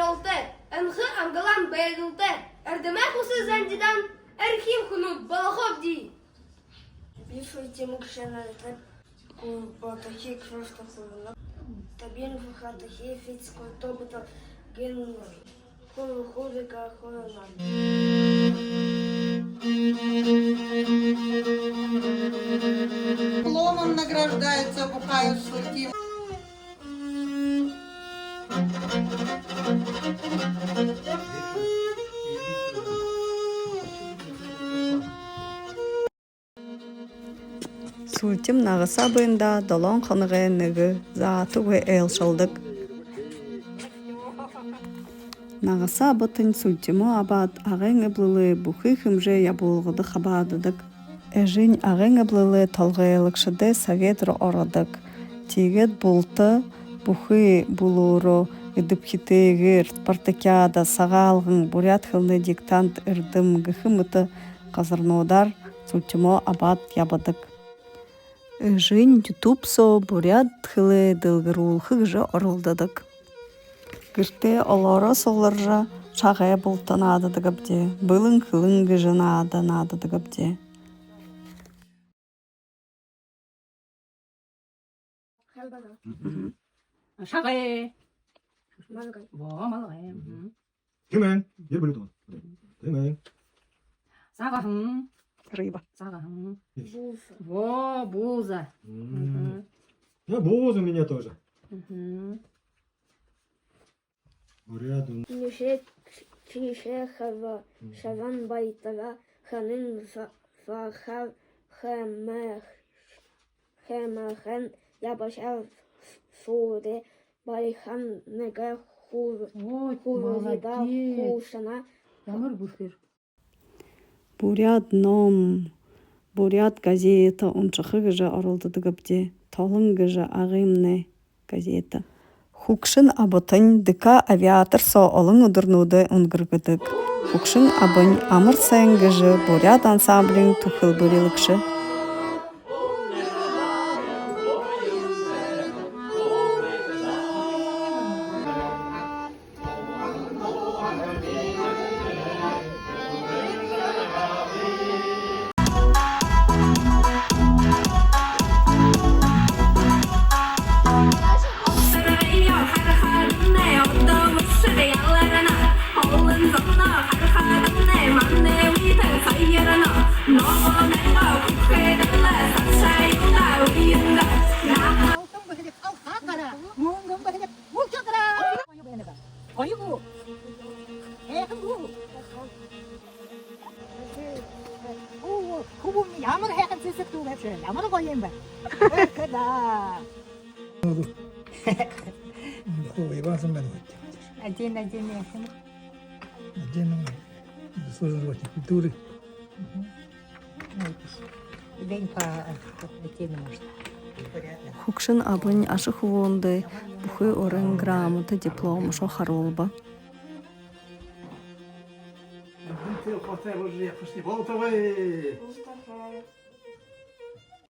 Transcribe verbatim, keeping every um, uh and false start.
Алтай, энхэ амгалан байдалтай, эрдэмэй хүсэ зандидан эрхим хүнүүд болохобди. Би Султимог шанартай кулбатахи кросто хулна. Табин фахатахи фицкой тобута генной. Хул хулига хулна. Дипломом награждается Бухаев Султим. Султим нагаса абыйнда долоон хоногой нэгэ заатагүй айлшалдаг. Нагаса абатань Султимоо абаад, Агын эблэлэй бүхы хэмжээ ябуулгада хабаададаг. Эжынь Агын эблэлэй толгойлогшодой совет руу ородог. Тиигээд булта бүхы бүлөөрөө эдэбхитэйгээр спартакиада, Сагаалган, буряад хэлэнэй диктант, Эрдэм гэхэ мэтэ газарнуудаар Султимоо абаад ябадаг. Эжынь ютуб соо буряад хэлээ дэлгэрүүлхэ гэжэ оролдодог. Гэртээ олоороо сугларжа, шагай булта наададагбди, бэлэн хэлэн гэжэ наада наададагбди. Мгм. Шагай. Малгай. Во, малгай. Мгм. Тэмээн. Ер бүлэ тоо. Тэмээн. Сагаһан. Рыба. Сагаһан. Бууза. Во, бууза. Мм. Мгм. Ну, бууза у меня тоже. Мгм. Буряад. Нишэ, чишэ, хава, шаван байтала, ханын фа-, фаха, хэмэх, хэмэхэн, ябаша, суре, байхан, нэгэ, хур-, Ой, хургида, молодец. Хуушана. Ямар бэрхэр. Буряад ном, буряад газетэ уншаха гэжэ оролдодогбди. «Толон» гэжэ Агымнай газетэ. Хүгшэн абатань ДК «Авиатор» соо олон үдэрнүүдые үнгэргэдэг. Хүгшэн абань «Амар сайн» гэжэ буряад ансамблиин түхэлбэрилэгшэ. Алтан бэһэлиг, алта гара, мүнгэн бэһэлиг, булча гара. Гоё байна. Гоё гү? Һайхан гү? Оо, хүбүүн ямар һайхан сэсэг дүүргэшэ. Ямар гоё юм бэ? Эх, да. Хуу, Иван Семёнович. Один, один, яахан. Один, заслуженный работник культуры. Мгм. День по, э, отдельно, может. Хүгшэн абань аша хүбүүндээ бүхы уран грамота, дипломшье харуулба. Болтогой!